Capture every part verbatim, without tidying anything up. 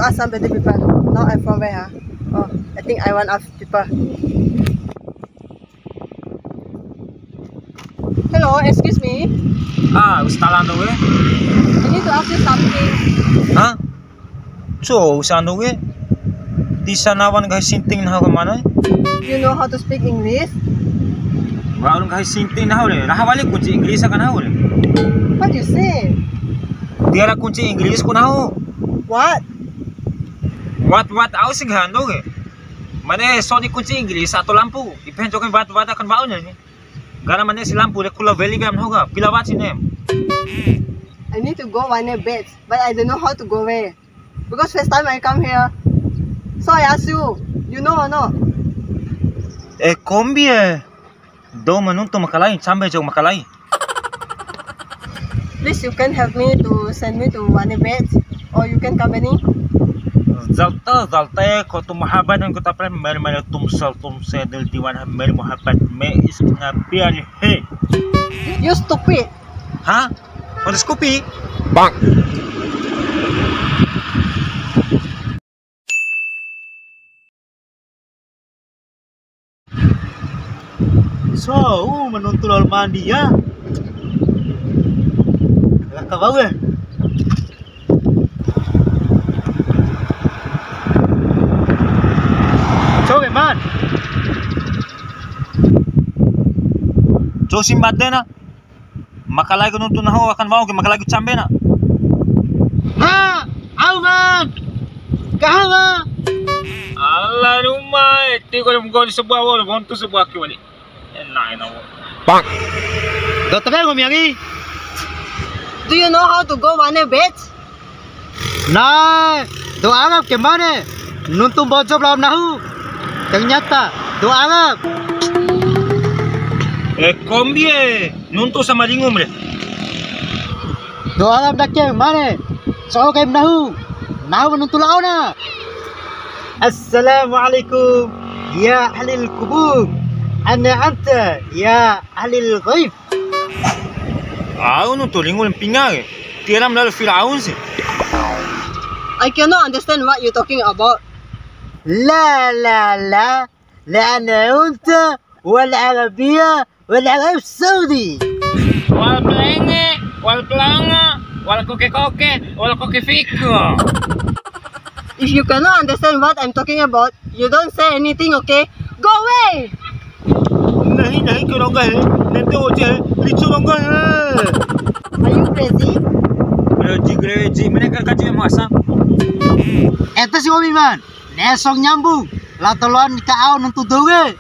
Some better people. Now I'm from where, huh? Oh, I think I want ask people. Hello, excuse me. Ah, usa tala ando we. I need to ask you something. Hah? Co, usa ando we. Tisa nawan nggahi sinting nahu ke mana? You know how to speak English? Wa'ur nggahi sinting nahu re. Raha wali kunci Inggris aka nahu re. What you say? Tiwara kunci Inggris ku nahu. What? What, what, au si nggahi ando ke. Mane sodi kunci Inggris atau lampu. Ipe ncoki wat, wat akan wa'u ni. Gara mane si lampu de kula weli wea nahu ka. Pila wat si nem. I need to go one bed, but I don't know how to go where. Because first time I come here. So I ask you, you know or not? Eh, kombi e. Dou ma nuntu makalai, cambe ncau makalai. Please, you can help me to send me to one bed, or you can company. Jalte, jalte, ko tu muhabbat dan ko tapre, mere, mere, tum sel, tum se, dil diwan, mere, muhabbat, me, is, na, pyar, he. You stupid. Hah? What is kopi? Bang. So, uh, ma nuntu lalo mandi ya. Laka bau ya. Coba man. Coba simbadena. Makalai ku nuntu nahu akan wa'u ke makalai ku cambe na. Ha, au man. Kahawa. Ala ruma, eti ko mungkin sebuah wal, bontu sebuah ki wali. Enak, enak. Bang. Dokter kan ngomong lagi. Do you know how to go one bed? Nah, dou Arab ke mane? Nuntu Mbojo ba lao nahu. Ternyata dou Arab. Eh, kombi e, nuntu sama lingum re. Dou Arab ndake mane? So'o kaim nahu. Nahu nuntu lao na. Assalamualaikum ya ahlil kubur. Ana anta ya ahlil ghaib. Au nuntu lingu mpinga ke. Tiwara ma lalo Firaun si. I cannot understand what you talking about. La, la, la, la ana unta, wal Arabia, wal Arab Saudi. Wal pelenge, wal pelanga, wal koke-koke, wal koke fiko. If you cannot understand what I'm talking about, you don't say anything, okay? Go away! Nahi, nahi, ke rongga he. Nente oje he. Ricu rongga he. Are you crazy? Crazy, crazy. Mene kan kaji muasa. Ente si Obi man. Nesong nyambung. La toloan ka au nuntu dou ke.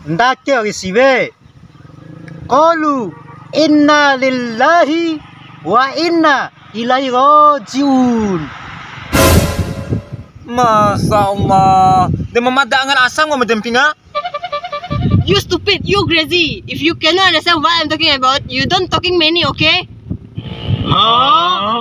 Ndake ori siwe. Qalu inna lillahi wa inna ilaihi raji'un. Masya Allah. De mamada angan asam nggo mede mpinga. You stupid, you crazy. If you cannot understand what I'm talking about, you don't talking many, okay? Hah?